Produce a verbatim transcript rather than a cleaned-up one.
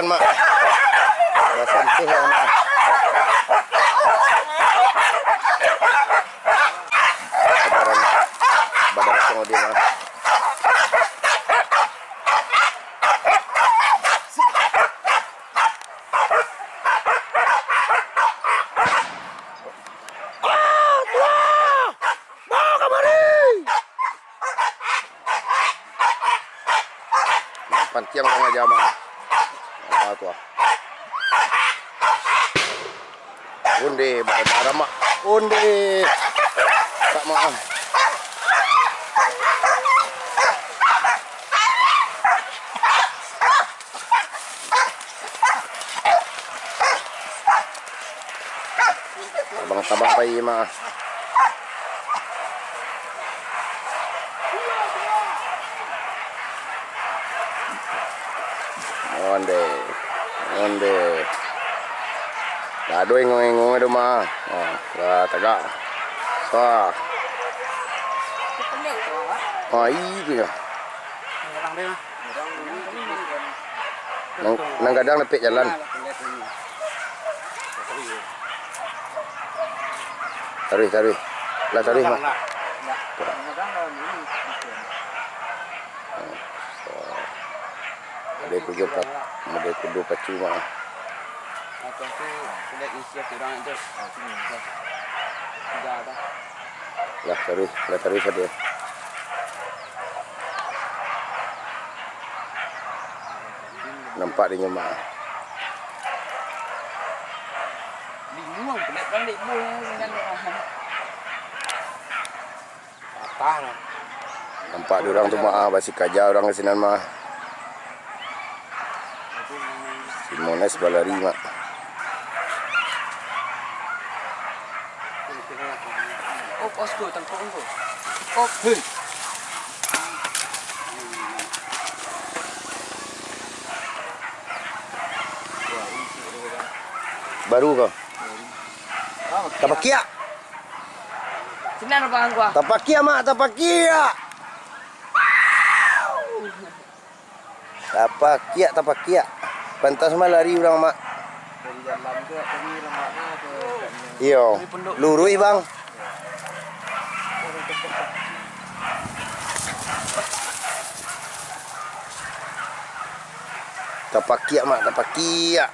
Mak. Basantih lah, Mak. Badan, badan kongodi, Mak. Ah, tuah! Bawa kamari! Pantiang urang aja, Mak. Ah, tuah. Onde, bara-bara, Mak. Onde. Tak, Mak. Tabang-tabang pai mah. Onde, onde. Lah ado engong-engong tu mah. Ha, lah tagak. Sah. Ha, itu nyo. Nang, nang gadang dapek jalan. Taruih, taruih. Lah, taruih, mah. Ade kudo pat-, ade kudo pacu, mah. Lah, taruih, lah, taruih sajo. Nampak di nyo mah. Bingung, pelik-pelik buah dengan orang. Patah lah. Nampak di urang tu mah, ah, basi kaja urang ka sinan mah. Si Mones balari, Mak. Oh, pas tu, tangkap tu. Oh. Hei. Baru kau. Tapakiak. Sinan, Bang, gua. Tapakiak, Mak, tapakiak. Tapakiak, tapakiak. Pantas mah lari urang, Mak. Dari dalam tu, tadi lemaknya ke. Iyo. Dari pondok. Luruih, Bang. Tapakiak, Mak, tapakiak.